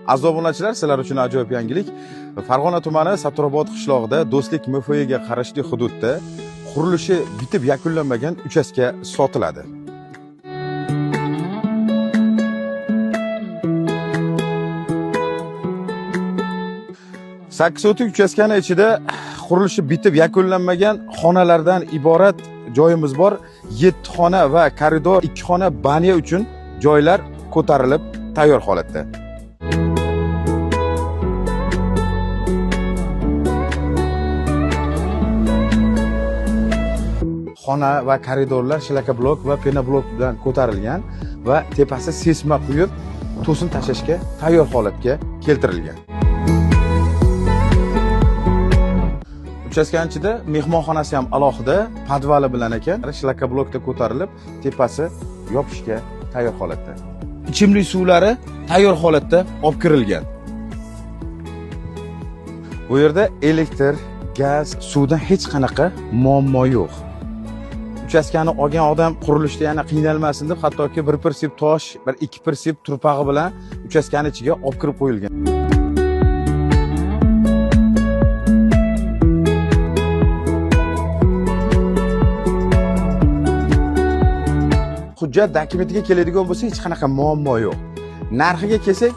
Aziz obunachilar, sizlar uchun ajoyib yangilik. Farg'ona tumani Sattorobod qishlog'ida Do'stlik MFIga qarashli hududda qurilishi bitib yakunlanmagan uchastka sotiladi. Sakkiz sotik uchastkani ichida qurilishi bitib yakunlanmagan xonalardan iborat joyimiz bor. 7 xona va koridor, 2 xona banya uchun joylar ko'tarilib tayyor holatda. Xona va koridorlar shlakablok va penoblok bilan ko'tarilgan va tepasi sesma quyib to'sin tashlashga tayyor holatga keltirilgan. Uchastkani ichida mehmonxonasi ham alohida, podvali bilan ekan, shlakablokda ko'tarilib, tepasi yopishga tayyor holatda. Ichimlik suvlari tayyor holatda olib kirilgan. Bu yerda elektr, gaz, suvdan hech qanaqa muammo yo'q. Uchastkani olgan odam qurilishda yana qiynalmasin deb hattoki bir pirsip tosh, bir ikki pirsip turpag'i bilan uchastkani ichiga olib kirib qo'yilgan. Hujjat dokumentiga keladigan bo'lsa hech qanaqa muammo yo'q. Narxiga kelsak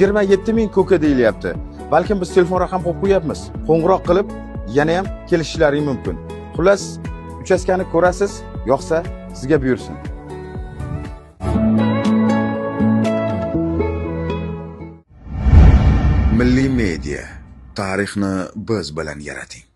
27 ming ko'ka deyilyapti. Balkim biz telefon raqam qo'yib qo'yapmiz. Qo'ng'iroq qilib yana ham kelishishlaring mumkin. Xullas, uchastkani ko'rasiz, yoqsa sizga buyursin. Milliy media tarixni biz bilan yarating.